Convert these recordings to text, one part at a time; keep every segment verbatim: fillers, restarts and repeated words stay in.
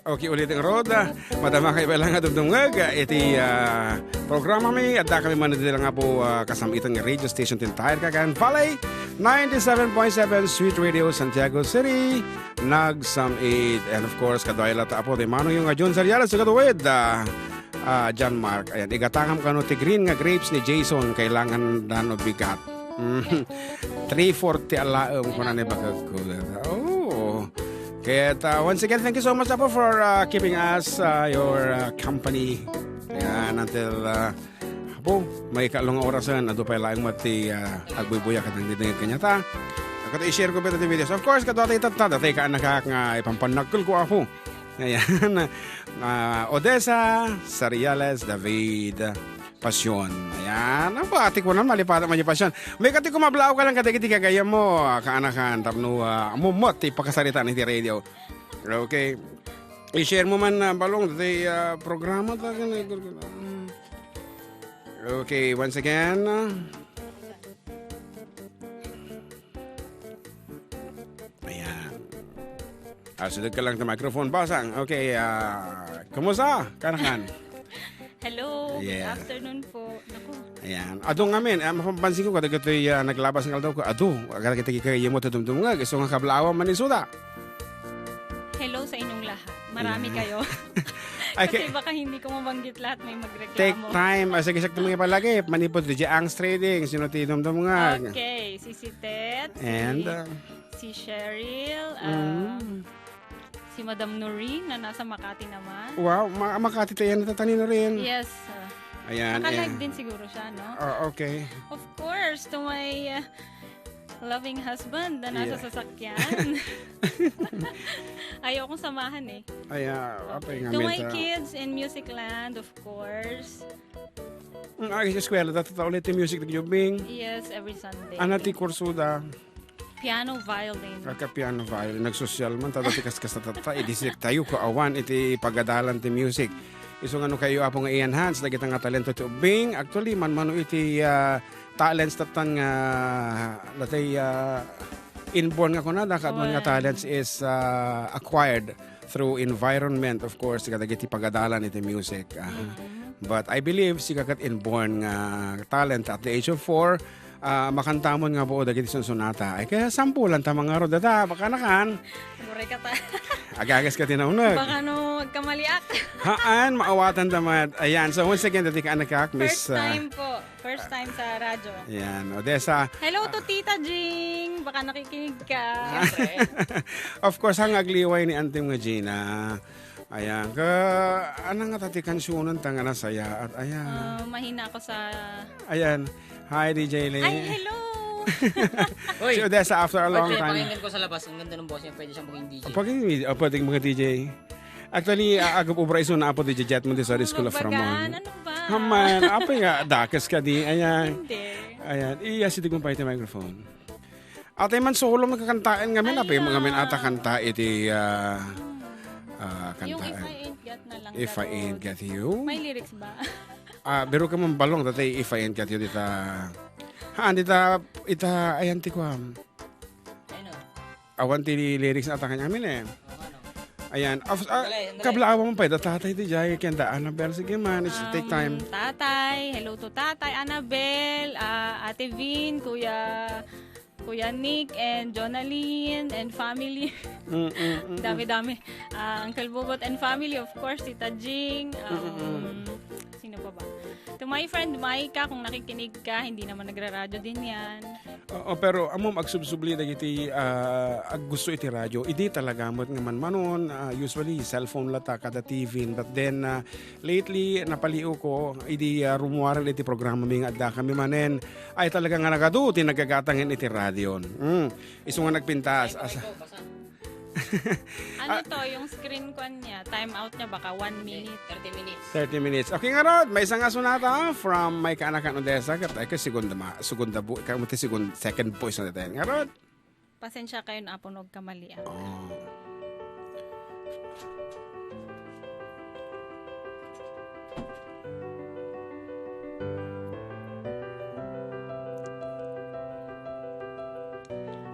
Okay, ulit ngarud. Ah, madama kayo lang nga dumdumngeg, ah, iti, ah, programa mi. Adda kami man ditoy nga po, ah, kasam-itan nga radio station ti entire Cagayan Valley. Ninety-seven point seven Sweet Radio, Santiago City. Nagsam-it. And of course, kaduay latta apo, ti mano yung nga John Sarialas, sa katuwid, ah, ah, John Mark. Ayan, igatangam kano ti green nga grapes ni Jason, kailangan dano bigat. Mm. Three forty alaem, kuna ni bakag ko. Oh. Kaya, uh, once again, thank you so much, Apo, for, uh, keeping us, uh, your, uh, company. Ayan, until, uh, Apo, may kaallo nga orasan, adu pay laeng met ti, uh, agbuybuya kadagiti kaniata. Ket i-share ko pay ti videos. Of course, kaduay tatta, datay kaanakak nga ipampannakkel ko, Apo. Ayan. Ah, Odessa, Sariales, David, Passion. Ayan. Ang pati ko na, malipatan man yung Passion. May kati ko mablaaw ka lang kadagiti gagayam mo, ah, kaanakan, tapno, ah, mumot, ipakasaritaan iti radio. Okay. I-share mo man, ah, balong, dati, ah, programa ta, kan-, okay, once again, ah, ayan. Ah, sudad ka lang sa microphone, Basang. Okay, ah, kumusta? Kanakan? Hello, good Yes. afternoon po. Naku. Ayan. Adu ngamin, ah, mapapansin ko, kadagitoy, ah, naglabas nga aldaw ko. Adu, kadagitoy kay mo, tudum-dum nga. Gusto nga kablaawan man isuda. Hello sa inyong lahat. Marami Ayan. kayo. Ay, Kasi kay- baka hindi ko mabanggit lahat, may magreklamo. Take time. Ah, sige, sakto mga palagi. Manipod, D J Ang's Trading. Sino ti dumdum nga? Okay, si Sitet, si And, uh, si Cheryl, um, Mm. si Madam Noreen na nasa Makati naman. Wow, ma-, Makati tayo na tatani, Noreen. Yes. Uh, Ayan, naka-live eh. din siguro siya, no? Ah, okay. Of course, to my, uh, loving husband na nasa Yeah. sasakyan. Ayokong samahan eh. Ay, ah, apay nga To my meta. kids in Music Land, of course. Mm, ah, sa eskwela, dati ta ulit yung music ni Jubing. Yes, every Sunday. Ana ti kursuda? Piano, violin. Agka piano, violin. Nagsosyal man, ta dati kaskas ta, ta, idisik tayo, kaawan, iti pagadalan ti music. Isu nga no kayo, Apo, nga i-enhance, dagita nga talento ti Ubing. Actually, man mano iti, ah, talents tatan nga, natay, ah, inborn nga kunada, kaduan nga Well. talents is, ah, acquired through environment, of course, kadagiti pagadalan iti music. Ah, Mm. but I believe, sika ket inborn nga talent at the age of four, ah, makantamon nga buo dagiti sunsunata. Ay, kaya sampulan ta mangarod data, baka nakan. Buray ka ta. Agagas ka tinaunag. Baka no, agkamaliak. Haan, maawatan ta met. Ayan, so once again, dati ka anak, Miss, First ah, time po. First time sa radyo. Ayan, Odessa. Hello to Tita Jing. Baka nakikinig ka. Siyempre. Of course, ang agliway ni Auntie nga Gina. Ayan, ka, ano nga tati kansunan ta nga nasaya at ayan. Ah, mahina ako sa Ayan. Hi, D J Lee. Ay, hello! Uy! Si Odessa, after a long Pwede, time. pakinggan ko sa labas. Ang ganda ng boses niya. Pwede siyang maging D J. Pag-, oh, pwedeng mga D J. Actually, ah, agap ubra iso na apo D J Jet mo di sa Ano School of ba Ramon. yan? Ano ba? Haman, apa nga, dakas ka di, ayan. Hindi. Ayan, iya, sitig mo pa iti microphone. Atay man solo, magkakantaan ngamin, apa yung mga Ala. min ata kanta iti, ah, ah, Yung If kantaan. I Ain't Got na lang If I daw. Ain't Got You? May lyrics ba? Ah, pero ka man balong, tatay, If I Ain't Got You, dita, haan, dita, ita, ayan, ti kuam. Ayun, oh. Awan ti lyrics na atakan amin, eh. Oo nga, no? Ayan. Of, ah, Sandali, sandali. Kablaawan mo pa, ita, tatay, ti Jai, kenda, Annabelle, sige man, it's take time. Um, tatay, hello to tatay, Annabelle, ah, Ate Vin, Kuya, Kuya Nick, and Jonalyn, and family. Mm, mm, mm, mm. Dami-dami. Ah, Uncle Bobot and family, of course, Tita Jing, Mm, mm, mm. um, sino pa ba? To my friend Micah, kung nakikinig ka, hindi naman nagraradyo din yan. Oo, pero amom agsubsubli dagiti, ah, aggusto iti radyo. Idi talaga met nga manmanon, ah, usually cellphone la ta kada T V. But then, ah, lately, napaliw ko, idi, ah, rumuarel iti programa mi nga adda kami manen, ay talaga nga nagadu ti nagagatangen iti radyo. Mm. Isu nga nagpintas. Ay, As- ikaw, basta Ano Ah. to, yung screen kwan niya, time out niya, baka one minute. Thirty minutes. Thirty minutes. Okay, ngarud, may isang asunata from may kaanakan Odessa, kat ay ka segunda ma-, segunda bu-, ka mo ti segun-, second voice na tayo. Ngarud. Pasensya kayo na apo, no, kamali ako. Oh.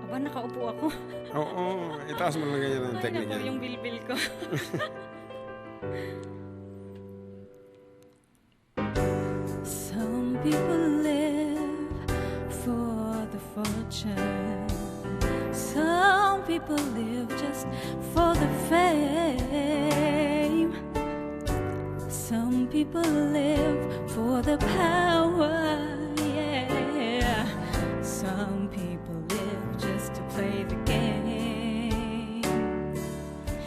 Aba, nakaupo ako. Oo, itaas mo lang ganyan ang Ay, technique naku, yan. Yung bilbil ko. Some people live for the fortune. Some people live just for the fame. Some people live for the power, yeah. Some people live just to play the game.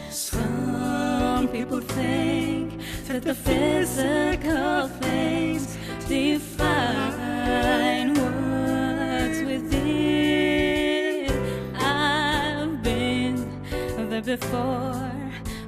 Some people think that the physical things define what's within. I've been there before,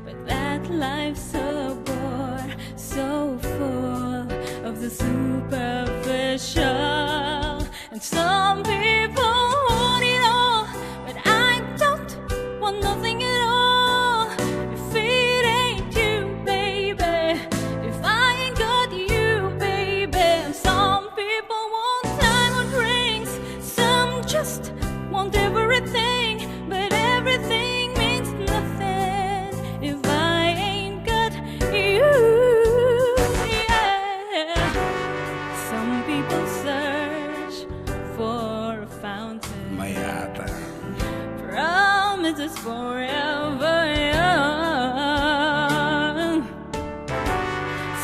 but that life's a bore, so full of the superficial. And some people want it all, but I don't want nothing at all. If it ain't you, baby, if I ain't got you, baby. And some people want diamond rings, some just want everything, but everything means nothing if I ain't got you. Yeah. Some people search for a fountain. Mayata. Promises forever young.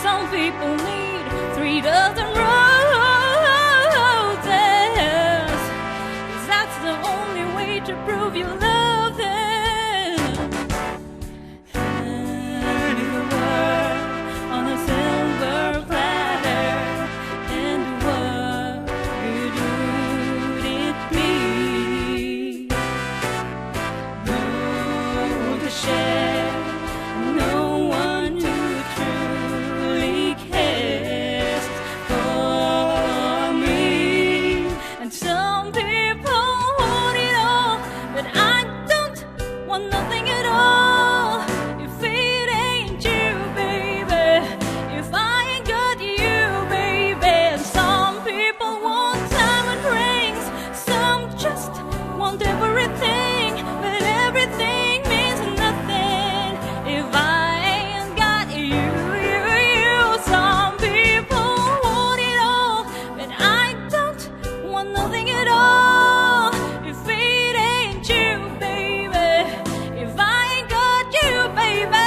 Some people need three dozen roses. That's the only way to prove you love them. Hand you the world on a silver platter, and what good would it be? No one to share, no one who truly cares for me. And some people want it all, but I don't want nothing at all if it ain't you, baby. If I ain't got you, baby. And some people want diamond rings, some just want everything, but everything means nothing if I ain't got you, you, you. Some people want it all, but I don't want nothing at all if it ain't you, baby. If I ain't got you, baby.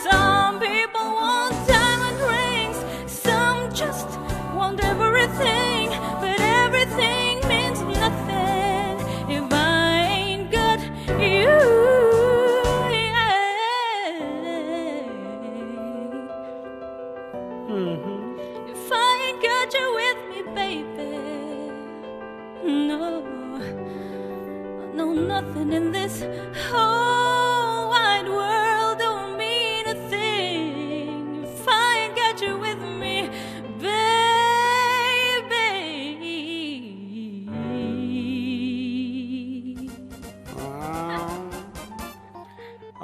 Some people want diamond rings, some just want everything, but everything means nothing if I ain't got you. Yeah. Mm-hmm. If I ain't got you with me, baby, no, no, nothing in this whole wide world don't mean a thing. If I ain't got you with me, baby. Wow.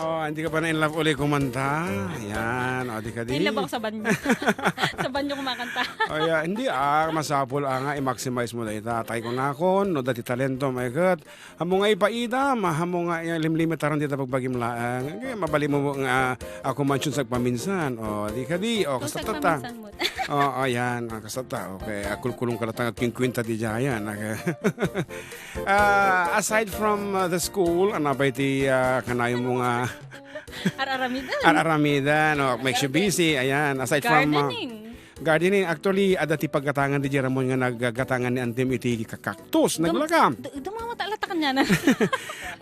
Oh, hindi ka pa na in love uli kumanta? Yan, o, di kadi. In love ako sa banyo. Sa banyo kumakanta. O, yeah, hindi, ah, masapul, ah, nga, i-maximize mo dayta. Tay ko nakon, no, dati talento, my God. Amo nga ipaida, ma-, amo nga, eh, limlimitaran dita pagbagim laeng. Kaya mabali mo nga, ah, ako mansion sa paminsan. O, di kadi, o, kasta tata. Paminsan mo. Oo, yan. Ah, kasta ta. Okay. Ah, kulkulong ka lang nga kinkwenta di jayan. Ah, aside from, ah, the school, ano pa iti, ah, kanayon mo nga ar-aramidan? Ar-aramidan. Oh, makes you busy. Ayan. Aside from, ah, gardening. Gardening. Actually, adda ti paggatangan di Ramon nga naggagatangan ni Antim iti kakaktus. Dum-, naglaka. Du-, dumawat ala ta kaniana.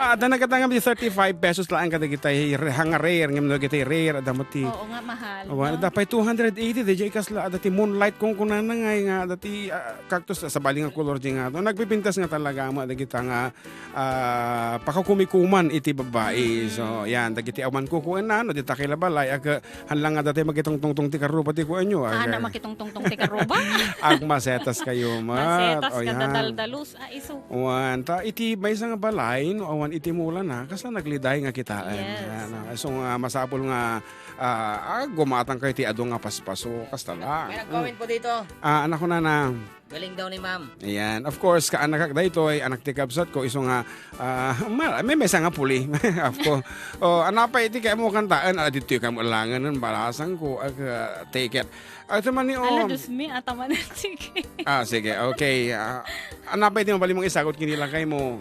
Ah, adda naggatangan di thirty-five pesos laeng kadagitay re-, hanga rare, ngem no dagitay rare, adda met ti Oo nga, mahal, Awan, no? Adda pay two hundred eighty, di jay kasla, adda ti moonlight kung kunana ngay nga, adda ti, ah, cactus, ah, sabali nga kolor di nga to. Nagpipintas nga talaga mo, adda kita nga, ah, pakakumikuman iti babai. Mm-hmm. So, yan, dagiti awan kukuenna, no, di ta kila balay, ag-, han lang nga dati makitungtungtong ti karuba ti kuenyo, ah, ag-, makitungtungtong ti karuba? Agmasetas kayo, mat. Masetas, o, yan. Kadadaldalus, ah, isu. Wan, ta iti maysa nga balay, no, awan iti mula na, kasla nagliday nga kitaen. Yes. Yan, ah, so nga masapul nga Ah, ah, gumatang kayo ti adu nga paspaso, kasta la. May nag-comment po dito. Ah, anak ko na na, Galing daw ni ma'am. Ayan. Of course, kaanakak daytoy, anak ti kabsatko, isu nga, ah, ma-, may maysa nga puli. Of course. Oh, ano pa iti kayatmo kantaen? Ah, ditoy kamo alangen, balasangko, ag, ah, ticket. Ah, ito man ni, Ala, oh. Diyos mi, ataman ang sige. Ah, sige, okay. Ah, ano pa iti mabalinmong isagut ken ni lakaymo?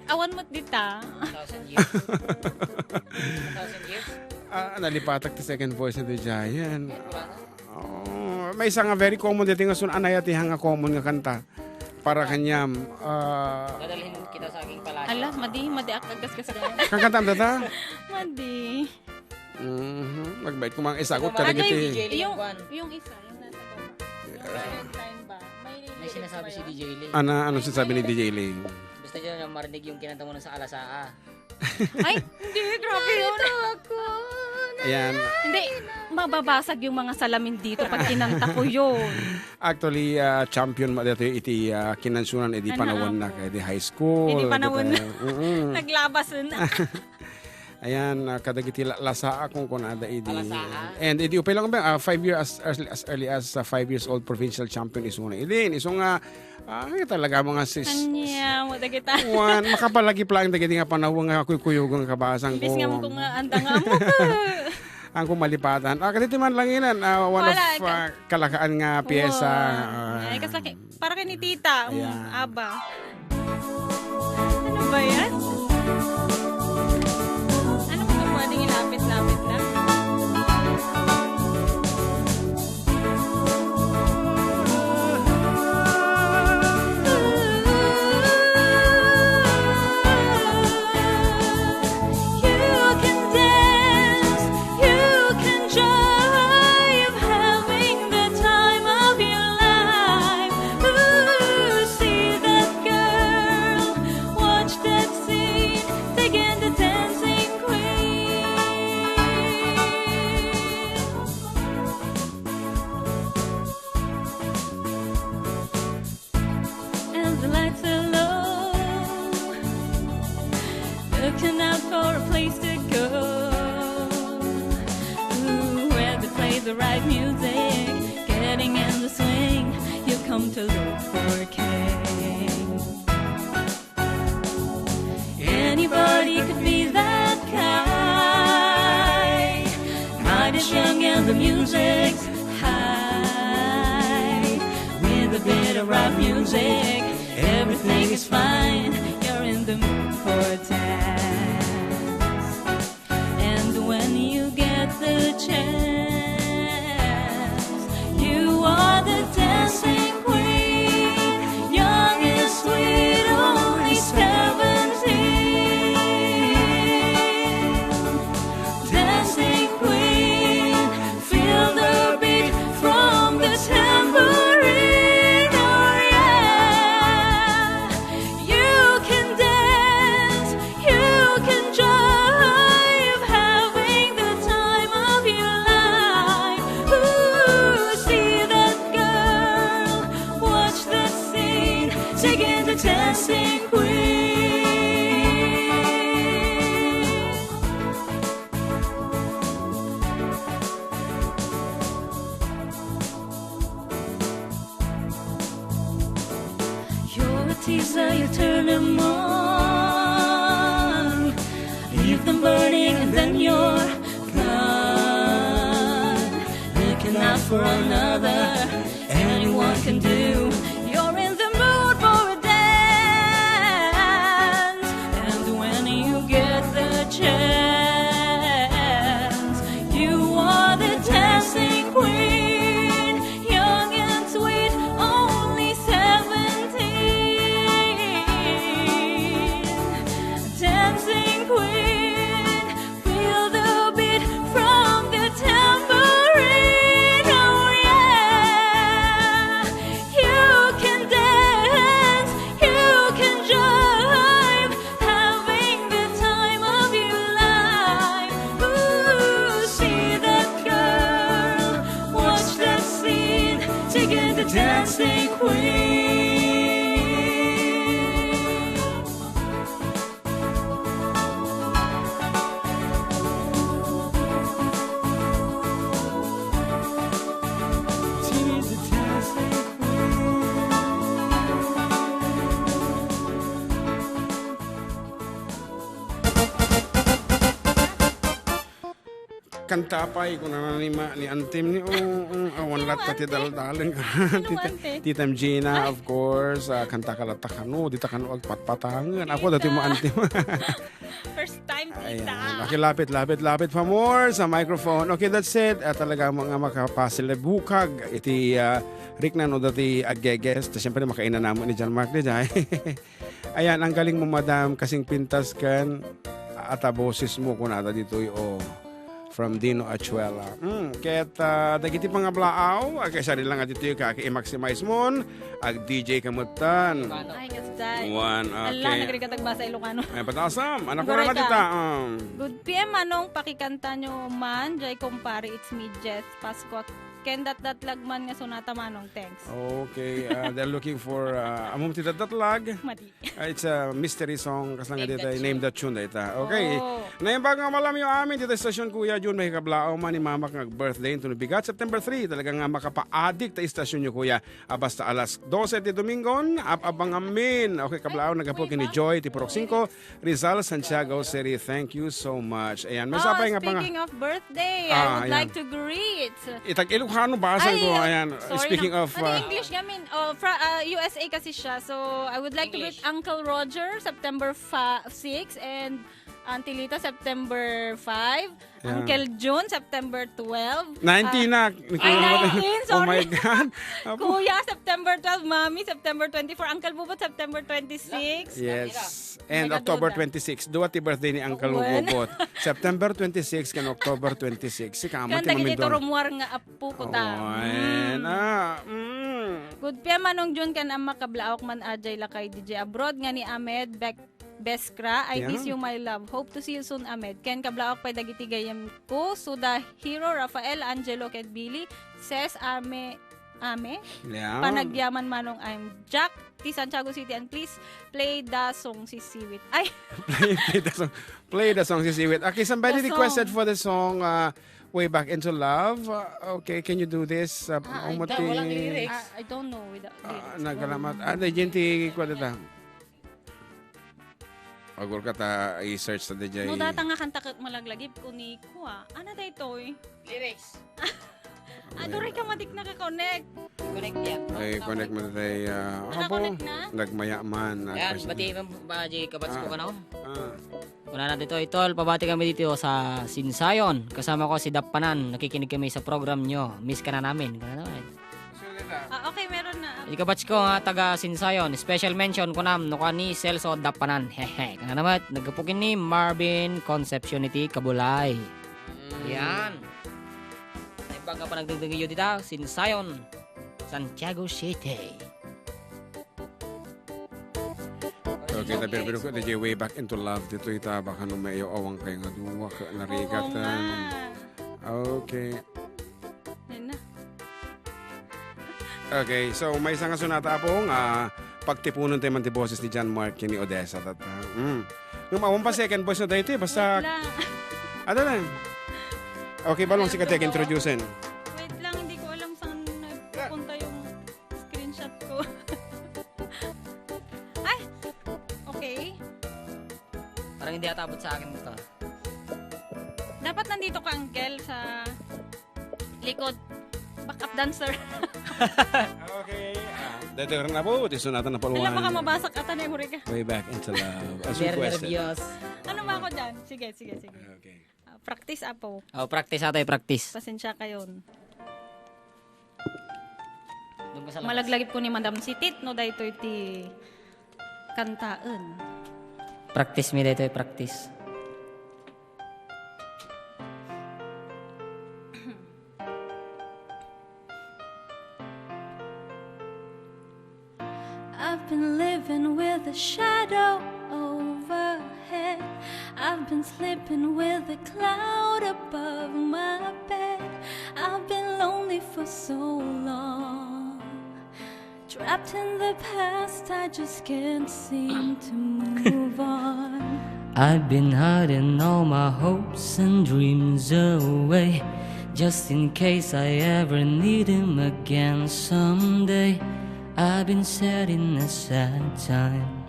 Awan met dita. Thousand years. Thousand years. Ah, nalipatak ti second voice ni Jayan. Oh, maysa nga very common daytoy nga sun-, anay a ti nga common nga kanta. Para kaniam, ah, Dadalhin kita sa aking palasyo. Ala, madi, madi ak agasgas da. Kankanta dayta? Madi. Mhm. Nagbait ko mga isagot Ano, kadagiti. D J Lee Yung, ang kwan. Yung isa, yung nasa baba. Yung Valentine ba? May May lyrics sinasabi ba si yun? D J Lee. Ano, ano sinasabi ni D J Lee? Gusto niyo na marinig yung kinanta mo nun sa Alasaa. Ay, hindi, grabe yun. Narito ako, Ayan. Hindi, mababasag yung mga salamin dito pag kinanta ko yun. Actually, ah, champion mo dito iti, ah, kinansunan, idi Ano, panawan na, amo. Kay di high school, Idi panawan na. Dito, mm-mm. Naglabas na. Ayan, ah, kadagiti la-, lasa akong kunada idi. Alasaa? And idi upay lang ba, ah, five year as, as, as early as, ah, five years old provincial champion isu na. Idin, isu nga, ah, nga talaga mga sis-, Anya, mo ta kita. Wan, makapalagip lang dagiti nga panawon nga kuykuyugon nga kabasang Imbis ko. Nga mo kung, ah, anda nga mo. Ang kumalipatan. Ah, kaditi man lang inan, ah, one Wala of, ka. Ah, kalakaan nga piyesa. Wow. Ah. Ay, kas laki. Para kay ni tita. Mm, Ayan. Aba. Ano ba yan? Ano ba yung pwedeng ilapit-lapit lang? You can dance, you can jive, having the time of your life. Ooh, see that girl, watch that scene, taking the dancing queen. And the lights are low, looking out for a place to go. Ooh, where they play the right music, getting in the swing, you come to look for a king. Anybody could be that guy. Night is young and the music's high. With a bit of rock music, everything is fine. You're in the mood for a dance. And when you get the chance, you are the dancing queen. Young and sweet, only seventeen. Dancing queen, feel the beat from the tambourine. Oh yeah. You can dance, you can jive, having the time of your life. Ooh, see that girl, watch that scene, taking the dancing queen. You're a teaser, you turn 'em on. Leave them burning and then you're gone. Looking out for another, anyone can do. You're in the mood for a dance. And when you get the chance, you are the dancing queen. Young and sweet, only seventeen. Kanta pay, kunana ni ma-, ni Antem ni, "Oo, oo, awan latta ti daldalen." Sino Tita, Antem? Tita Gina, of course, ah, kanta ka latta kano, dita kano agpatpatangan. Ako, dati mo, Antem. First time, Ayan. Tita. Okay, lapit, lapit, lapit pa more sa microphone. Okay, that's it. Ah, talaga mga makapasilibukag iti, ah, riknan no dati aggeges. Ta siyempre, makainanamo ni John Mark ni Jai. Ayan, ang galing mo, madam, kasing pintas ken ata boses mo, kunada ditoy, oh, from Dino Achuela. Mm, ket, ah, dagiti pangablaaw, agkaisarin lang ditoy, kaki i-maximize mon, ag-D J kamutan. Ay, kasday. One, okay. Ala, nagrigat agbasa Ilocano. Ay, patasam. Anak ko Goray na ka. Tita, um. Good P M, Manong, pakikanta nyo man, jay kumpare, it's me, Jess Pascua. Ken datdatlag man nga sonata, Manong, thanks. Okay, uh, they're looking for, uh, amom ti datdatlag. Madi. Ah, it's a mystery song. Kasla nga Name dita, that name tune. That tune dita. Okay. Oh. Naimbag nga malam yo amin dita station, Kuya Jun, may kablaaw man ni Mamak nga birthday, ito bigat, September three. Talaga nga makapaadik ta istasyon nyo, Kuya. Ah, basta alas dose ti Domingon, ab-abang amin. Okay, kablaaw, nagapu kini Joy, ti Purok singko, Rizal, Santiago City. Thank you so much. Ayan, may Oh, sapay nga pang- speaking of birthday, I Ah, would ayan. like to greet. Itag Ilocano, basan Ay, ko, ayan. Sorry Speaking na. of, Pati ah, English gamin. Oh, fra-, ah, U S A kasi siya. So, I would like to greet English. Uncle Roger, September fa-, six, and Auntie Lita, September five. Yeah. Uncle Jun, September twelve. Nineteen Ah, na. Ay, nineteen, Oh my sorry. God. Apo. Kuya, September twelve. Mami, September twenty-four. Uncle Bubot, September twenty-six. Yes. And Nagaduda. October twenty-six. Dua ti birthday ni Uncle Wen. Bubot. September twenty-six ken October twenty-six. Si kamo Kan ti dagiti mamindon. Turumuar nga apo ko ta. Wen. Mm. Ah, mm. Good P M, Manong Jun, ken Ama, kablaawak man a jay lakay D J abroad nga ni Ahmed Beck Beskra, I Yeah. miss you, my love. Hope to see you soon, Ahmed. Ken kablaawak pay dagiti gayyem ko, Suda Hero, Rafael, Angelo, ken Billy, Ses, Ame, Ame, Yeah. Panagyaman, Manong, I'm Jack, ti Santiago City, and please play the song Sisiwit. Ay! Play, play the song. Play the song, Sisiwit. Okay, somebody The requested song. for the song, uh, Way Back Into Love. Uh, okay, can you do this? Uh, Ah, I umati- don't Walang lyrics. Ah, I don't know without Ah, lyrics. nagkalamat. Ah, na, Jen, ti, kwa data. Agor ka ta, i-search ta, D J. No, data nga kanta ket malaglagip ko ni Kua. Ano daytoy? Lyrics. Ah, duri ka matik naka-connect. Connect yan. Ay, connect mo tayo, ah, Naka-connect apo, na? Nagmaya man, ah, Yan, kasi bati mo ba, Jay, kabats ko Ah. ka na, oh? Ah. Una na dito, Itol, pabati kami dito sa Sinsayon. Kasama ko si Dappanan. Nakikinig kami sa program nyo. Miss ka na namin. Ka na naman. Ah, okay, meron na. Ikabats ko nga taga Sinsayon. Special mention ko nam, no ka ni Celso Dappanan. Hehe. Ka na naman. Nagkapukin ni Marvin Concepcion iti Kabulay. Mm. Yan. Ay, baka pa nagdengdeng iyo dita, Sinsayon, Santiago City. Okay, ta, pero, pero, D J, Way Back Into Love, dito ita, baka no may awang kayo nga duwa, ka, Oo narigatan. nga. Okay. Yan na. Okay, so may isang nga sonata, apo, nga pagtipunon tayo man ti boses ni John Mark, ni Odessa, tata. Mm. Nung mawang pa second voice na tayo, ito, eh, basta Wait lang. Ano lang? Okay, balong si Kateg introduce-in. Wait lang, hindi ko alam saan nagpunta yung screenshot ko. Ay! Okay. Parang hindi ata abot sa akin ito. Dapat nandito ka, Uncle, sa likod. Backup dancer. Okay. Ah, dati rin na po. Ito natin na Alam mo ka, paluan. Mabasa ka, tanay mo rin ka. Way Back Into Love. As Very requested. Nervyos. Ano ba ako dyan? Sige, sige, sige. Okay. Ah, practice, apo. Oh, practice ata, eh, practice. Pasensya kayo. Doon ka sa labas. Malaglagip ko ni Madam Sitit, no, daytoy ti kantaen. Practice mi daytoy, practice. I've been living with a shadow overhead. I've been sleeping with a cloud above my bed. I've been lonely for so long. Trapped in the past, I just can't seem to move on. I've been hiding all my hopes and dreams away, just in case I ever need him again someday. I've been setting aside time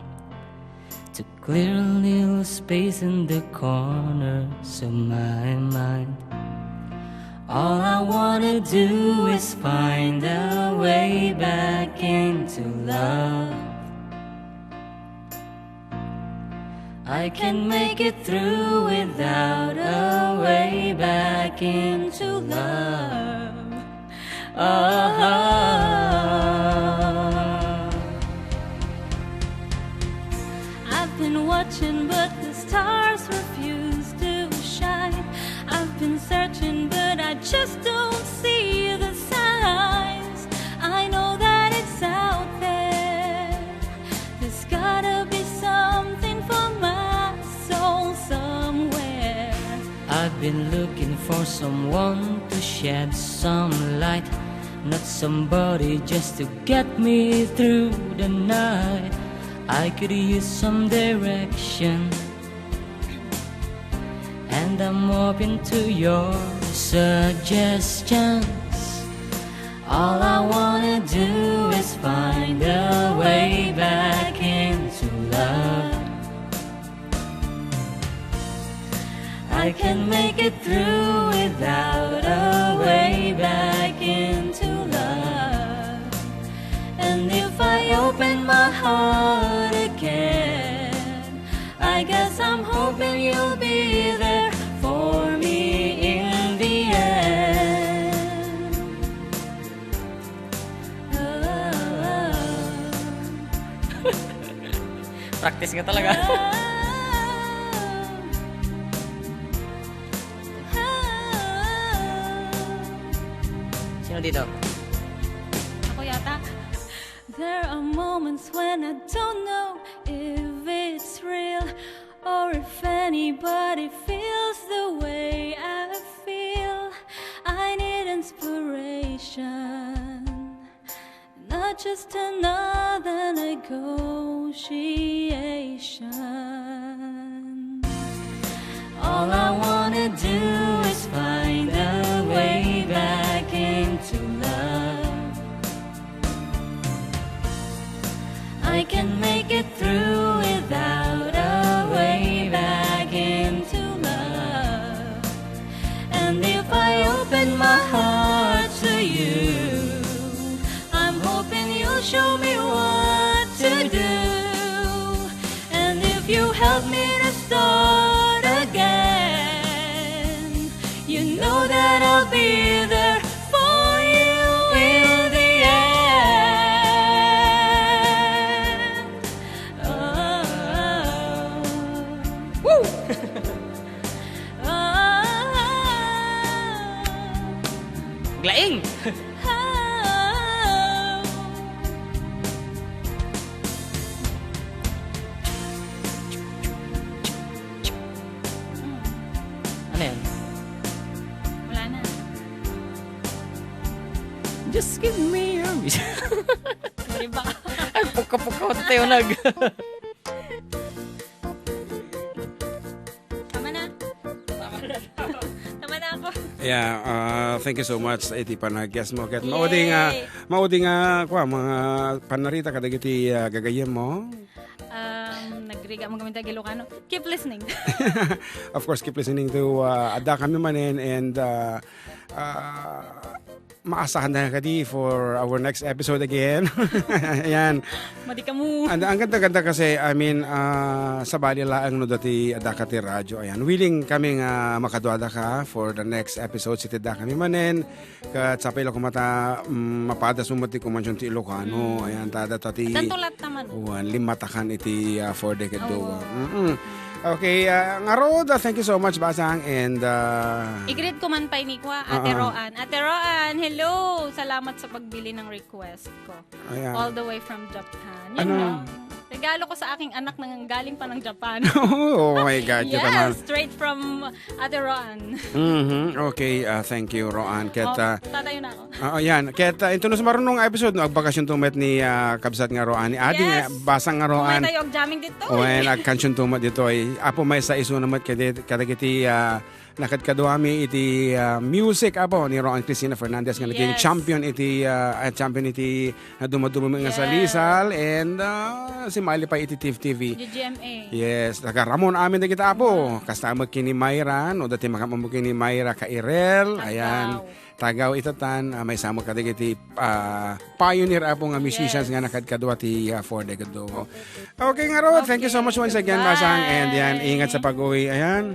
to clear a little space in the corners of my mind. I wanna do is find a way back into love. I can make it through without a way back into love. Ah. I've been watching, but the stars refuse to shine. I've been searching, but I just don't see the signs. I know that it's out there. There's gotta be something for my soul somewhere. I've been looking for someone to shed some light, not somebody just to get me through the night. I could use some direction, and I'm open to your suggestions. All I wanna do is find a way back into love. I can make it through without a way back into love. And if I open my heart again, I guess I'm hoping you'll be there for me in the end. Oh. Practice nga talaga. Sino dito? Ako yata. There are moments when I don't know if it's real or if anybody feels the way I feel. I need inspiration, not just another negotiation. All I wanna do is find a way back into love. I can make it through without a way back into love. And if I open my heart to you, I'm hoping you'll show me what to do. And if you help me to start again, you know that I'll be there for you in the end. Oh. Woo! Oh. Glaing! Oh. Ano yan? Wala na. Just give me your... Diba? Ay, puka-puka, tayo nag- Tama na. Tama na ako. Yeah, uh, thank you so much iti panag-guest mo. Ket maudi nga, yay, maudi nga, kwa, mga panarita kadagiti, uh, gagayyem mo. Um, nagrigat mo kami taga Ilocano. Keep listening. Of course, keep listening to, uh, Adda Kami Manen and, uh, uh, maasahan na kadi for our next episode again. Ayan. Madi ka mo. And ang ganda-ganda kasi, I mean, ah, sabali laeng no dati adda ka ti radyo. Ayan. Willing kami nga makaduada ka for the next episode, siti adda kami manen. Ket sapay la koma ta, mm, mapadas mo met ti kumansion ti Ilocano. Mm. Ayan, ta, ta, ta ti... Santo latta man. Wan, lima takan iti, ah, four decade. Oo. Duwa. Mm-mm. Okay, ah, ngarud, ah, thank you so much, Basang, and, ah, i-greet ko man pay ni kwa, Ate, ah, ah, Roan. Ate Roan, hello! Salamat sa pagbili ng request ko. Ayan. All the way from Japan. Yan, ano? No? Regalo ko sa aking anak na galing pa ng Japan. Oh my God, yun naman. Yes, straight from Ate Roan. Mhm. Okay, ah, thank you, Roan. Ket, oh, ah, tatayo na ako. Oo, yan. Ket, ah, inton no sumarunong nga episode, no, agbakasionto met ni, ah, kabsat nga Roan, ni Adi nga, yes, Basang nga Roan. May tayo ag-jamming dito. Wen, agkansionto met ditoy. Apo, maysa isuna met kadi-, kadagiti, ah, nakadkaduami iti, ah, music, apo, ni Roan Cristina Fernandez nga naging, yes, champion iti, ah, ah, champion iti, ah, dumaduma nga, yes, salisal, and, ah, simali pay iti T F T V. G G M A. Yes, taga Ramon amin dagita, apo. Mm. Kasta met ken ni Myra, no, dati makaammo ken ni Myra Kairel. Ayan. Tagdaw. Tagaw itatan, ah, maysa met kadagiti, ah, pioneer, Apo, nga musicians nga nakadkadua ti, ah, Four Legged Duo. Okay, ngarud, thank you so much once again, Masang. And yan, ingat sa pag-uwi. Ayan.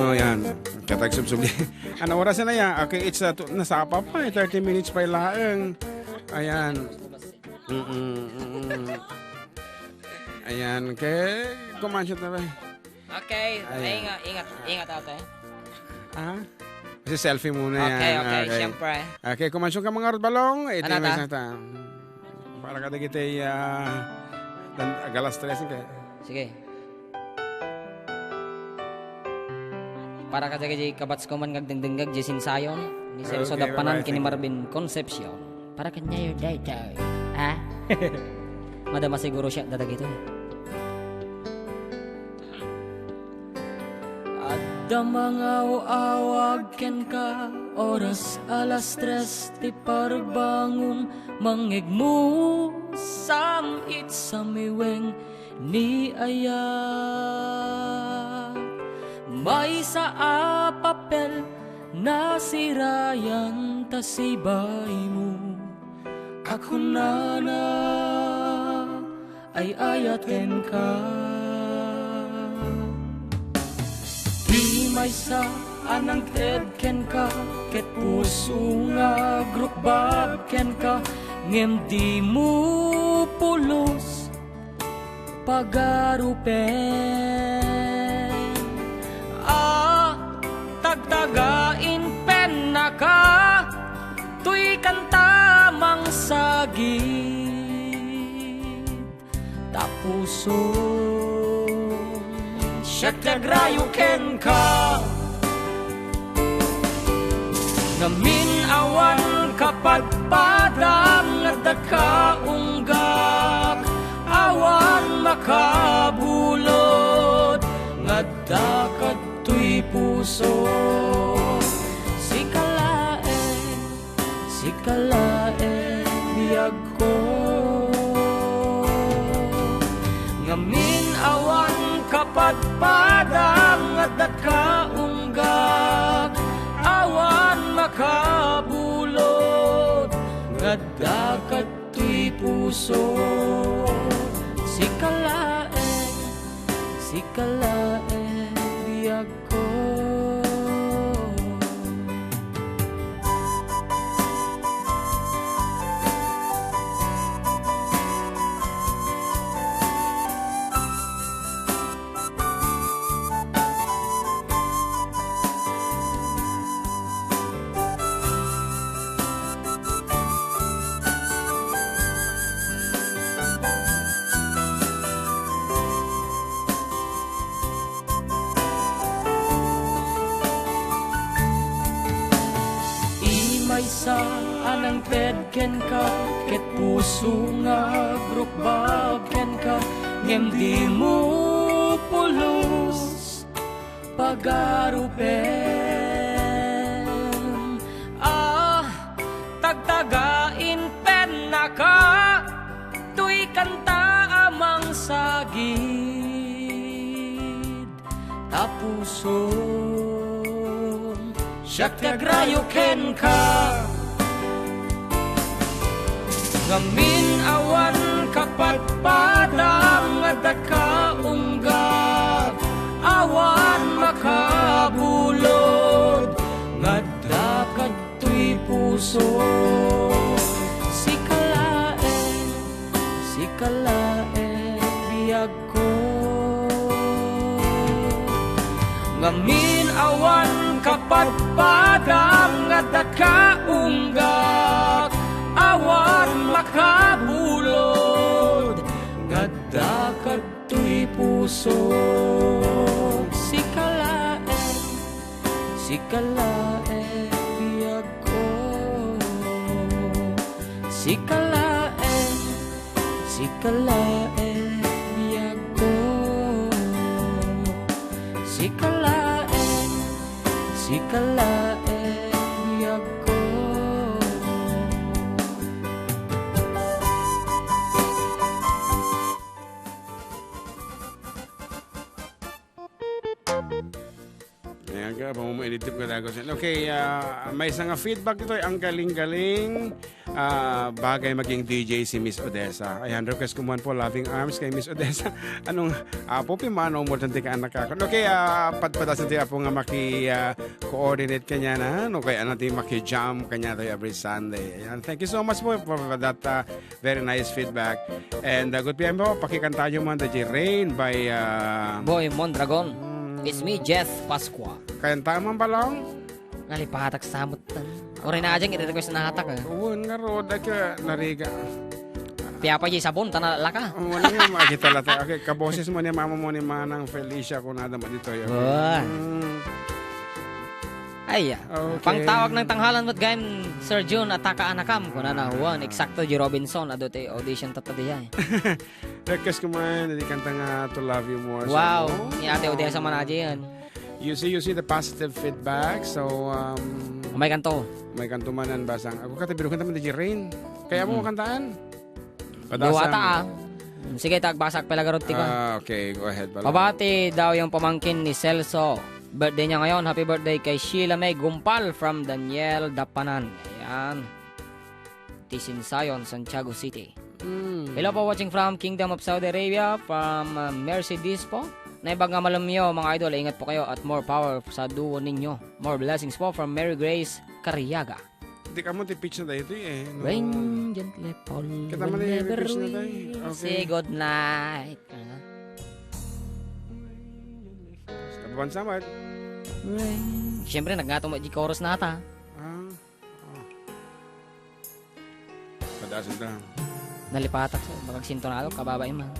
Oh, yan. Katag subsugi. Ano oras na ya? Okay, it's, uh, tu-, nasapa pa eh. Thirty minutes pa laeng. Ayan. Mm-mm, mm-mm. Ayan, okay. Kumansya na ba? Okay. Ayan. Ay, ingat, ingat, ingat, ate. Ah? Kasi selfie muna yan. Okay, okay, okay. Siyempre. Okay, kumansyon ka, mga Rod Balong. Ito. Ano yung ta? Isang ta-, para ka dagiti, ah, dan-, agalas tres, okay. Sige. Para kadagiti kabats ko man nga agdengdengngeg, Jason Sayon, ni Celso Dapanan, right, ken ni Marvin Concepcion. Para kaniayo daytoy. Ha? Madama siguro siya, dadagito. Adda mangaw-awag kenka, oras alas tres ti parbangon, mangngegmo sam-it samiweng ni ayat. Maysa a papel nasirayan ta sibaymo. A kunana, ay-ayat kenka. Ti maysa a nangted kenka, ket puso nga agrukbab kenka, ngem dimo pulos pagarupen. A tagtagain pennaka, toy kanta mangsagid. Ta puson siak ti agrayo kenka. Ngamin awan kapadpadam nga adda ka unggak, awan makabulod nga adda kadtoy puso. Sika laeng, sika laeng biagko. Ngamin awan kapadpadam nga adda ka unggak, awan makabulod nga adda kadtoy puso. Sika laeng, sika laeng biagko. Ti maysa a nangted kenka, ket puso nga agrukbab kenka, ngem dimo pulos pagarupen. A tagtagain pennaka, toy kanta a mangsagid. Ta puson siak ti agrayo kenka. Ngamin awan kapadpadam nga adda ka unggak, awan makabulod nga adda kadtoy puso. Sika laeng, sika laeng biag ko. Ngamin awan kapadpadam nga adda ka unggak, awan makabulod nga adda kadtoy puso. Sika laeng, sika laeng biag ko. Sika laeng, sika laeng biag ko. Sika laeng, sika laeng biag ko. Ayan ka, Pamumuinitip ko dago siya. Okay, ah, maysa nga feedback ditoy, ang galing-galing. Ah, bagay maging D J si Miss Odessa. Ayan, request ko man po, Loving Arms kay Miss Odessa. Anong, Apo, pimano mo dyan, di ka anak ako. Okay, ah, padpadasan ti Apo nga maki, ah, coordinate kanya na, no? Kaya ano, ti maki-jam kanya tayo every Sunday. Ayan, thank you so much po for that, ah, very nice feedback. And, ah, good P M po, pakikanta nyo man, the Rain by, ah, Boy Mondragon. Mm. It's me, Jeff Pascua. Kanta man, Balong? Nalipatak samot tan. Uray na ajang i-request na hatak, eh. Wen nga rod, ay ka, nariga. Piyapa di sabon, tan nalaka. Wen nga, makita la ta. Okay, kaboses mo ni mama mo ni Manang Felicia, kunada mo dito, eh. Okay. Wen. Mm. Ay, ah. Okay. Pangtawag ng tanghalan met gayam, Sir Jun, at taka anakam, kunana, wen, eksakto, di Robinson, adu ti audition tatta diay. Request ko man, di kanta nga To Love You More. Wow, ni Ate Odessa man aja yan. You see, you see the positive feedback. So, um, May kanto. May kanto man ang basang. Ako kata, biro kanta man di Rain. Kaya mo Mm. kantaan? Duwa Padasam. ta, ah. Mm, sige, tagbasa ak pala garod ti ko. Ah, okay. Go ahead, Balong. Pabati daw yung pamangkin ni Celso. Birthday niya ngayon. Happy birthday kay Sheila May Gumpal from Daniel Dapanan. Ayan. Tisin Sayon, Santiago City. Mm. Hello po, watching from Kingdom of Saudi Arabia, from, uh, Mercedes po. Naibag nga malamyo, mga idol, ingat po kayo at more power sa duo ninyo. More blessings po from Mary Grace Cariaga. Di ka mo ti pitch na tayo ito eh, no? Rain gently fall Kita mo na yung whenever pitch na tayo. we Okay. say good night. Ah. Tabansa, Mad. Rain. Siyempre, nagngataw mo di chorus na ata. Ah. Oh. Padasan ta. Nalipatak sa, baka sintonado, kababa man.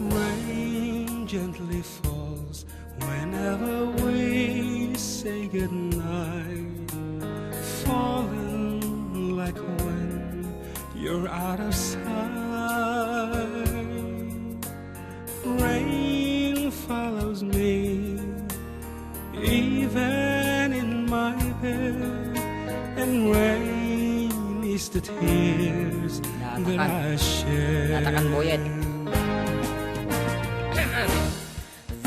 Rain gently falls whenever we say goodnight, falling like when you're out of sight. Rain follows me even in my bed, and rain is the tears that Naatakan. I shed. Naatakan, Boyet.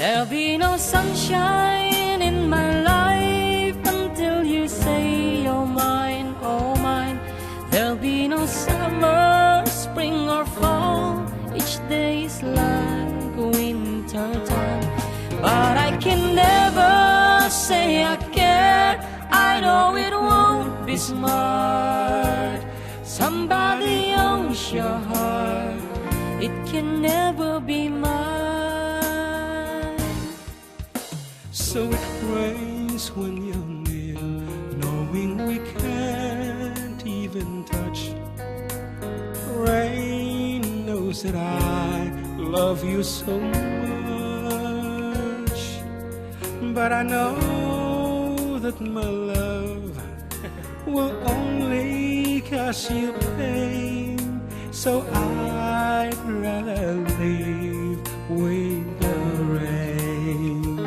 There'll be no sunshine in my life until you say you're mine, oh mine. There'll be no summer, spring or fall. Each day is like winter time. But I can never say I care. I know it won't be smart. Somebody owns your heart. It can never be mine. So it rains when you're near, knowing we can't even touch. Rain knows that I love you so much, but I know that my love will only cause you pain. So I'd rather live with the rain.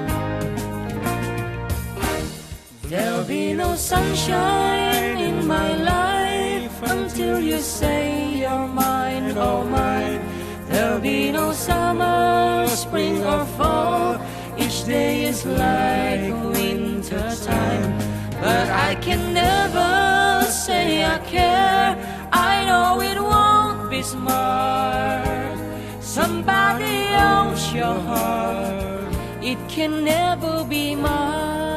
There'll be no sunshine in my life until you say you're mine, oh mine. There'll be no summer, spring or fall. Each day is like winter time. But I can never say I care. I know it won't be smart. Somebody owns your heart. It can never be mine.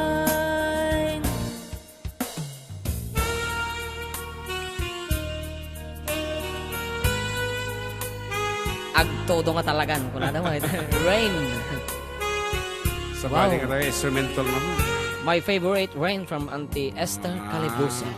Agtodo nga talagan, kunada mo, eh. Rain. Sa Wow. bali nga tayo, instrumental naman. My favorite, Rain from Auntie Esther Ah. Calibusa.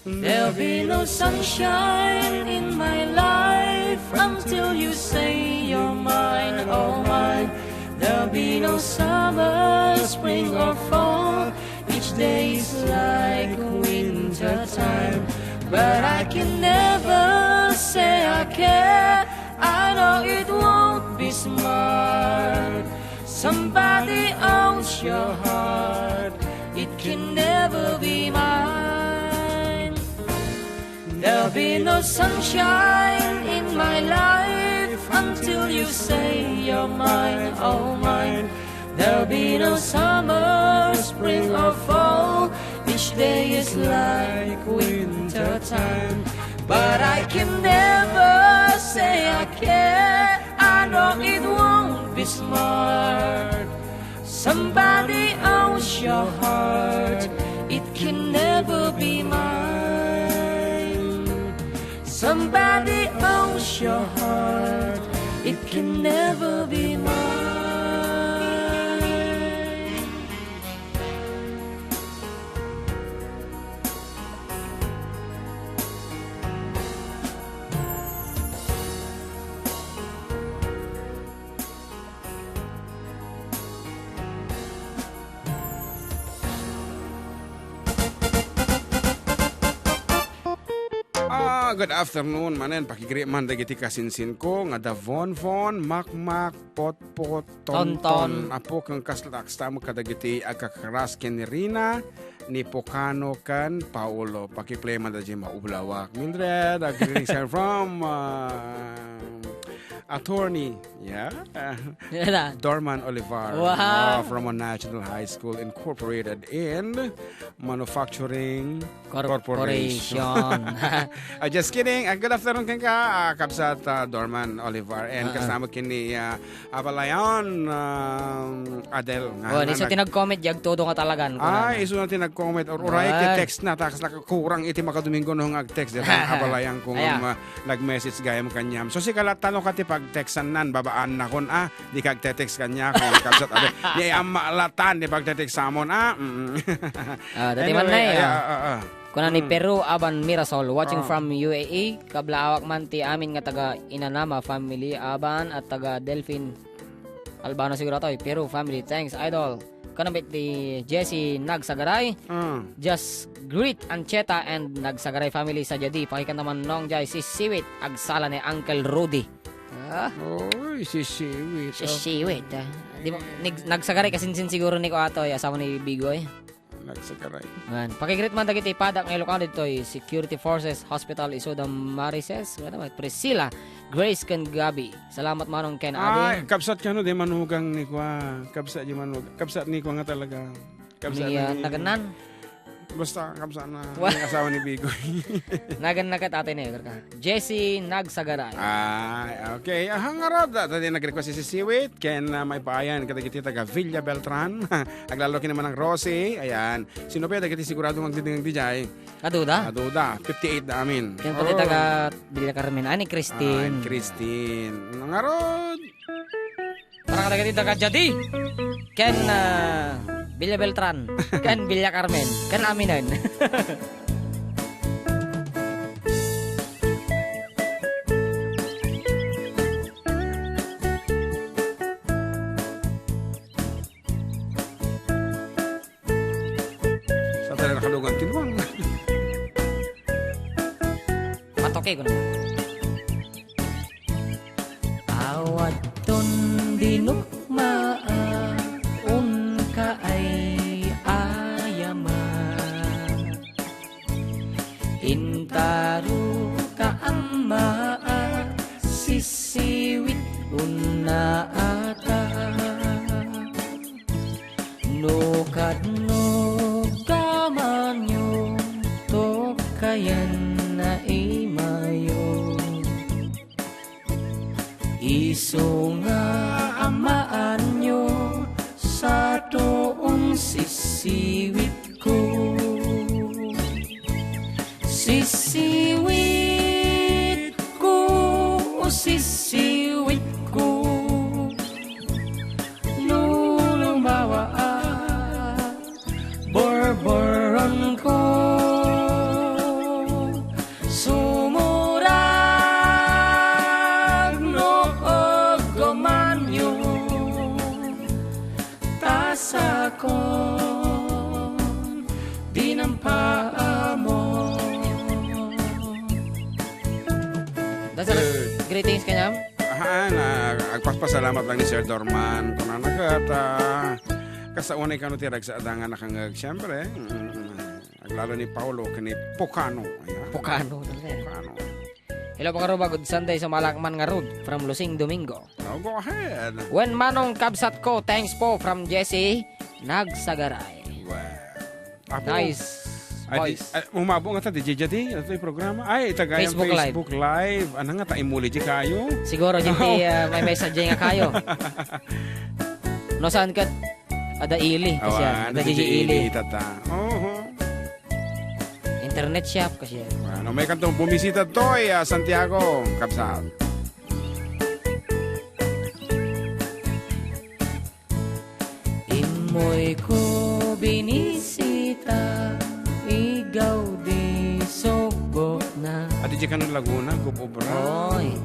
There'll be no sunshine in my life until you say you're mine, oh mine. There'll be no summer, spring or fall. Each day is like winter time. But I can never say I care. I No, it won't be smart. Somebody owns your heart. It can never be mine. There'll be no sunshine in my life until you say you're mine, oh mine. There'll be no summer, spring or fall. Each day is like winter time. But I can never say I care. I know it won't be smart. Somebody owns your heart. It can never be mine. Somebody owns your heart. It can never be mine. Ah, good afternoon manen. Pakigreet man dagiti kasinsinko nga da Von Von, Makmak, Potpot, Tonton. Tonton. Apo ken kasla, kasta met kadagiti agkakaras ken ni Rina, ni Pocano, ken Paolo. Pakiplay man da diay maublawak. Mildred, a greetings from, uh, attorney, yeah? Yan na. Dorman Olivar, Wow. uh, from a National High School Incorporated in Manufacturing Cor-, Corporation. Corporation. Ah, just kidding. Ah, good afternoon kenka, ah, kabsat, ah, Dorman Olivar. And Ah, ah. kasama ken ni, ah, Abalayan, um, Adel. Nga, Oh, nga isu nag- ti nag-comment, yag todo nga talagan, Ay, kuna na. isu na ti nag-comment. Or, uray, Ay. ti text na, ta, kasla kurang iti makadomingo no nga ag-text. Deta nga Abalayan ko Aya. nga, ah, nag-message gayam kaniam. So, sika latta no ka ti pag-textan nan, babaan nakon, ah. Di ka agte-text kaniak, kabsat, abi. Ni amma latan, di pagte-text samon, ah. Mm. Ah, dati man Anyway, na, ay, ah. ah, ah, ah. Kuna ni Mm. Peru Aban Mirasol, watching Ah. from U A E, kablaawak man ti amin nga taga Inanama family, Aban at taga Delfin Albano siguro toy, Peru family. Thanks, idol. Kuna met ti Jesse Nagsagaray, Ah. just greet Ancheta and Nagsagaray family sa jadi. Pakikanta man nong jay si Siwit, agsala ni Uncle Rudy. Ah. Oy, si Siwit, Si ah. Siwit, ah. Di ba, nig-, nagsagaray kasinsin siguro ni Kuatoy, asawa ni Bigoy. Nagsagaray. Yan. Pakigreet man dagiti padak nga Ilocano ditoy, security forces, hospital, Isoda Marices, ano ba, Priscilla, Grace, ken Gabby. Salamat manong ken Ay, adi. kabsat kano di manugang ni Kua. Kabsat di manug-, kabsat ni Kua nga talaga. Kabsat Ni, ah, ni naganan? Basta, kabsat na Wa- ni asawa ni Bigoy. Nagan na ket Ate Never ka. Jesse Nagsagaray. Ay, okay. Ah, ngarud, ah, dati nag-request si Siwit, ken, ah, maipaayan kadagiti taga Villa Beltran. Aglalo kini manang Rosie. Ayan. Sino pa dagiti sigurado nga agdidingag dijay? Aduda? Aduda. Fifty-eight da amin. Ken pati Oh. taga Villa Carmen. Ani Christine. Ay, Christine. Ngarud. Para kadagiti taga Jadi. Ken, ah, Villa Beltran. Ken Villa Carmen. Ken aminen. Sa tayo nakalugan, tinuang. Patoke ko na. Awadton dinukmaa, unka ay ayama. Intaro ka ammaa, sisiwit unnaata. No kadno gamanyo, tokayan na imayo. Isu nga amaanyo, sato un sisiwit ko. Sisiwit ko, sisiwit ko. No lumawa a, borboron ko. Sumurag no aggamanyo. Tasakon, dinampaamon. That's a Good. greetings kaniam. Ah, Haan, ah, agpasalamat lang ni Sir Dorman. Kunana ket, ah, kasta unay kano ti ragsaada nga nakangeg. Siyempre, mm, aglalo ni Paolo ken ni Pocano. Ayan. Pocano, talaga. Pocano. Hello, mga Rubag. Good Sunday sa malakman nga Rod from Lusing Domingo. Oh, go ahead. Wen Manong, kabsat ko, thanks po from Jesse Nagsagaray. Wow. Apo. Nice Ay, di, voice. Ay, umabo nga ta, di dya di, ano to yung programa? Ay, itagayang Facebook Live. Facebook Live. Ano nga, ta imuli di kayo? Siguro, di Oo. ti, ah, may message nga kayo. No, saan ka? Ada ili, kasi Awan, ada ada di ili. ili, tata. Oho. Internet shop, kasi. Ano, may kantong bumisita toy, ah, Santiago, kabsat. Immoy ko binisita, igaw di subbot na. Adi di ka ng Laguna, gubobra. Oy,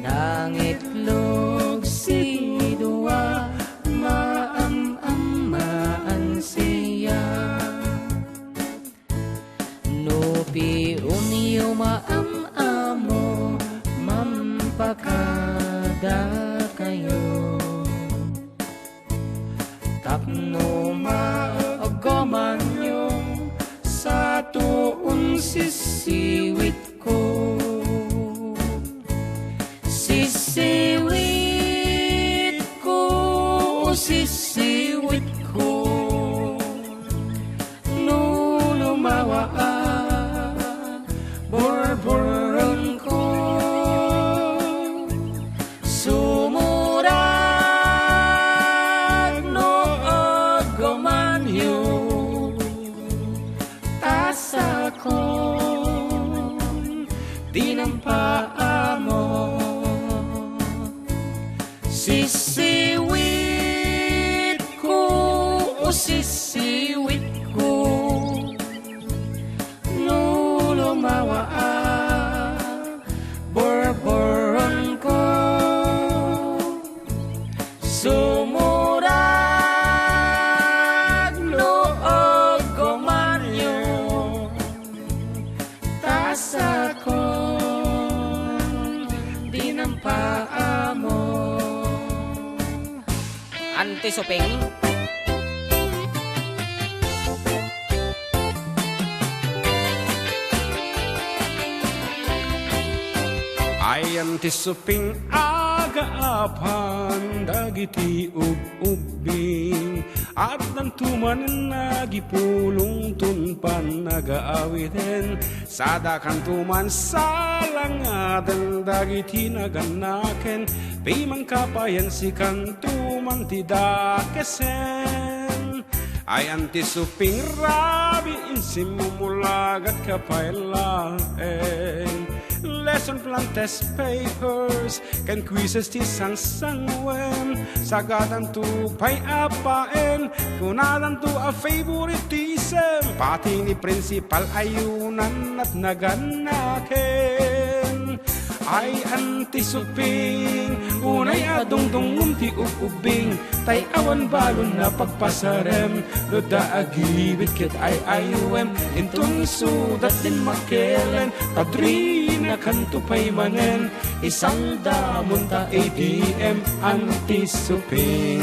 nangitlog si Dua, maam-amaan siya. No piunyo maam-amo, mampakada kayo. Tapno maagomanyo sa tuon sisiwit ko. Sisiwit ko, sisiwit ko. No lumawa a burburon ko, sumurak no aggumanyo, ta sakon dinampaamo. Sisiwit ko, o sisiwit ko, no lumawa a burburon ko. Sumurak no aggumanyo, ta sakon dinampaamo. Anti Suping. Ay, Anti Suping, agaapan dagiti ub-ubbing. Addanto manen nagipulongton pannagaawiden. Sadakanto man salangaden dagiti nagannaken, pimangkapayen sikanto man ti dakesen. Ay, Anti Suping, rabii, insimmumulagat ka pay laeng. Lesson plan, test papers, ken quizzes ti sangsangwem. Sagadanto pay a paen, kunadanto a favoritism. Pati ni principal ayunan at nagannaken. Ay, Anti Suping, unay a dungdungngom ti ub-ubbing, tay awan balon a pagpasarem. No da agiwit ket ay-ayuem, inton isudat dimmakelen, padrinakanto pay manen, isaldamon ta A T M, Anti Suping.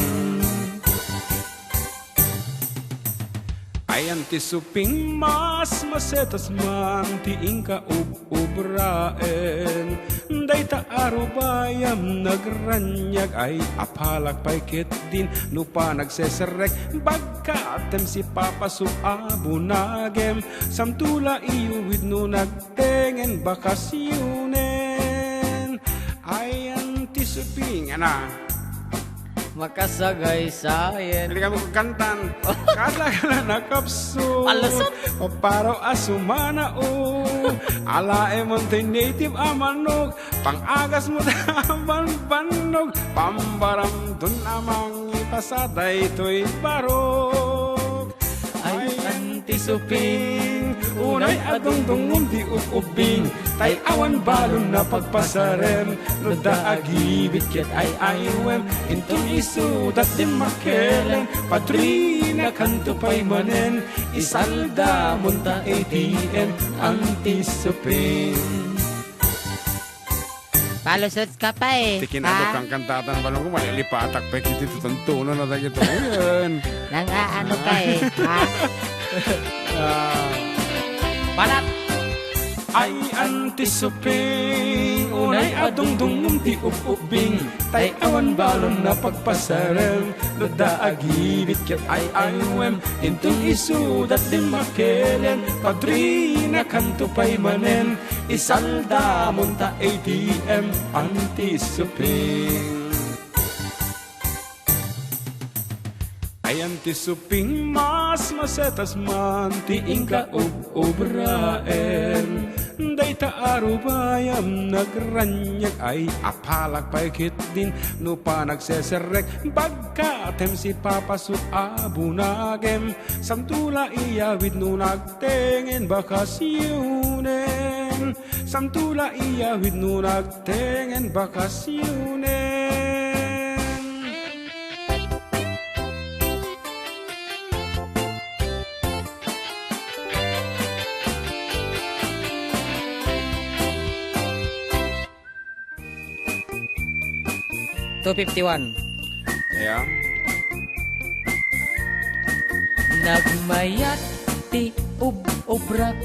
Ay, Anti Suping, mas masetas man ti inka ub-ubraen. Dayta a rubayam nagraniag ay apalak pay ketdin no panagseserrek. Bagkatem si Papa Sub a bunagem, samto la iyuwid no nagtengen bakasionen. Ay, Anti Suping, ana. Makasagaysayen. Hindi kami kantan. Kala ka na nakapso. Alasot. Paparo a sumana, o. Alaem mo ti native a manok. Pangagas mo ta banbannog. Pambaramdon a mangipasa daytoy barok. Ay, Anti Suping, unay a dungdungngom ti ub-ubbing, tay awan balon a pagpasarem. No da agiwit ket ay-ayuem, inton isudat dimmakelen, padrinakanto pay manen, isaldamon ta A T M, Anti Suping. Palusot ka pa eh. Ti kinadukang kantatan balong ko, malilipatak pa iti tutuntunan na dagito. Ayan. Nang aano ka eh. Ha? Ah. Balat! Ay, Auntie Suping, unay a dungdungngem ti ub-ubbing, tay awan balon a pagpasarem, no adda agibit ket ay-aywem, inton isudat dimmakelen, padrinakanto pay manen, isaldamon ta A T M, Auntie Suping. Ay, Auntie Suping, mas masetas man ti inka ub-ubraen. Dayta a rubayam nagraniag ay apalak pay ketdin no panagseserrek, bagkatem si Papa Sut a bunagem. Santo la iyawid no nagtengen bakasionen. Santo la iyawid no nagtengen bakasionen. Two fifty-one. Ayan. Nagmayat ti ub-ubrak,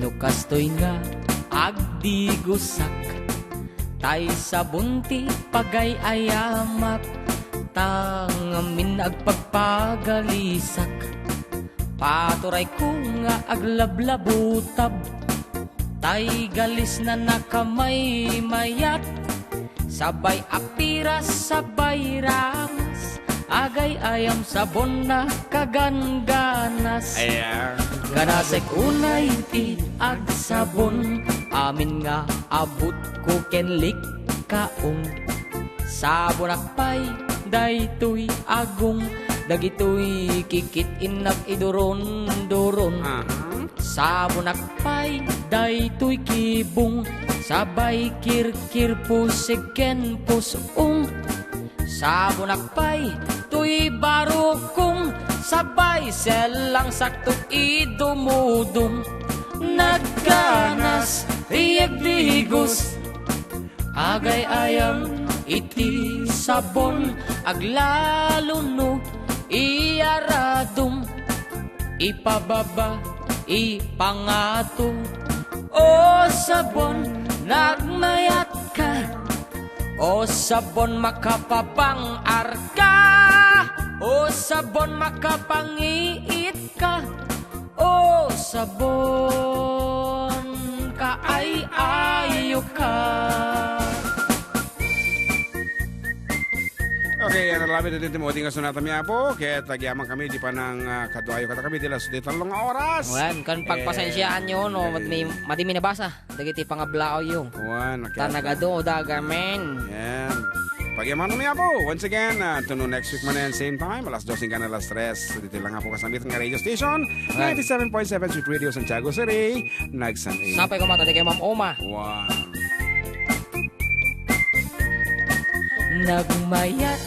no kastoy nga agdigusak. Tay sabon ti pagay-ayamak, ta ngamin agpagpagalisak. Paturayko nga aglablabutab, tay galisna nakamaymayat. Sabay a piras, sabay ramas, agay-ayam sabon na kagangganas. Ayan. Ganasek unay ti agsabon, amin nga abutko ken likkaong. Sabonak pay daytoy agong, dagitoy kikit-innak iduron-duron. Aha. Sabonak pay daytoy kibong, sabay kirkir pusig ken pus-ong. Sabonak pay toy barukong, sabay sellang sakto idumudong. Nagganas, iyagdigos, agay-ayam iti sabon, aglalo no iyaradom, ipababa, ipangato. O sabon, nagmayatka. O sabon, makapabangarka. O sabon, makapangiitka. O sabon, kaay-ayoka. Okay, yan ang labi dito, Timothy, nga sunata mi, Apo. Kaya tagyaman kami, di pa nang, ah, kaduayo kata kami, di las di talong nga oras. Wan, kan Eh, pagpasensyaan nyo, no? eh. Madi, madi mi nabasa. Dagiti pangablaawyo. Wan, okay. Ta nagadu, dagamen. Yan. Pagyamanan mi, Apo. Once again, uh, to know next week man yan, same time, alas dos hanggang alas tres. Dito lang, Apo, kasambitan nga radio station, Wan. ninety-seven point seven Sweet Radio, Santiago City. Nagsan-, eh. Sapay ko mata, di kay Ma'am Oma. Wan. Nagmayat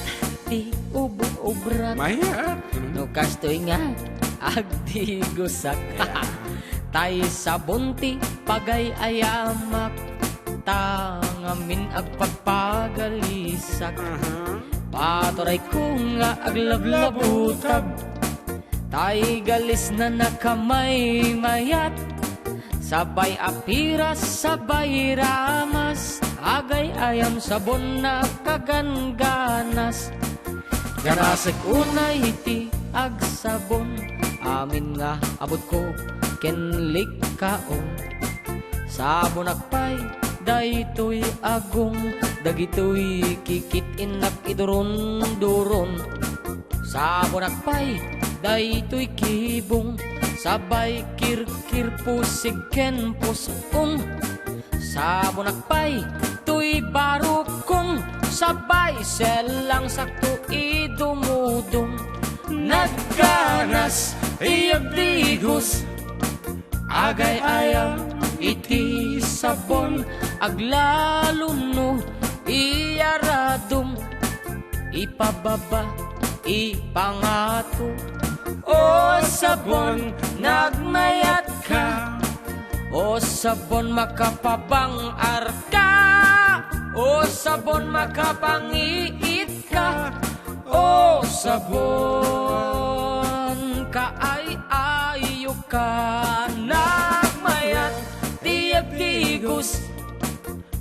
ti ub-, ubrak. Mayat. No kastoy nga agdigusak. Yeah. Tay sabon ti pagay-ayamak, ta ngamin agpagpagalisak. Aha. Paturayko nga aglablabutab. Tay galisna nakamaymayat, sabay a piras, sabay ramas, agay-ayam sabon na kagangganas. Ganasek unay ti agsabon, amin nga abutko ken likkaon. Sabonak pay daytoy agong, dagitoy kikit-innak iduron-duron. Sabonak pay daytoy kibong, sabay kirkir pusig ken pus-ong. Sabonak pay toy barukong, sabay sellang sakto idumudong. Nagganas, iyagdigos, agay-ayam iti sabon, aglalo no iyaradom, ipababa, ipangato. O sabon, nagmayatka. O sabon, makapabangarka. O sabon, makapangiit ka. O sabon, kaay-ayo ka. Nagmayat ti agtigos.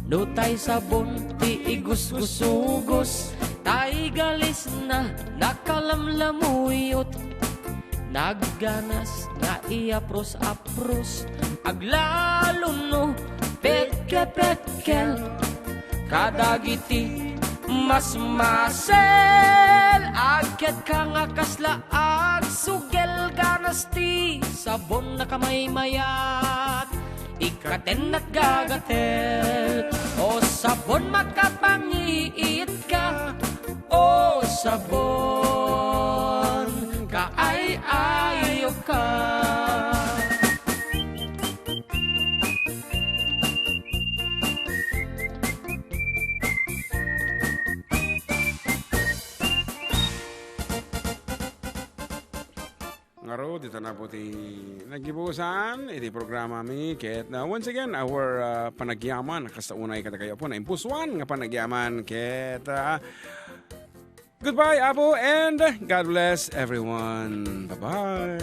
No tay sabon ti igusgusugos, tay galisna nakalamlamuyot. Nagganas nga iapros-apros, aglalo no petke-petkel. Kadagiti masmasel, agket ka nga kasla agsugel, ganas ti sabon nakamaymayat. Ikatennat gagatel, o sabon, makapangiit ka. O sabon, kaay-ayo ka. Ngarud, ita na po ti naggibusan iti programa mi. Ket, uh, once again, our, uh, panagyaman, kasta unay kadakayo po, naimpusuan nga panagyaman. Ket, uh, goodbye, Apo, and God bless everyone. Bye-bye.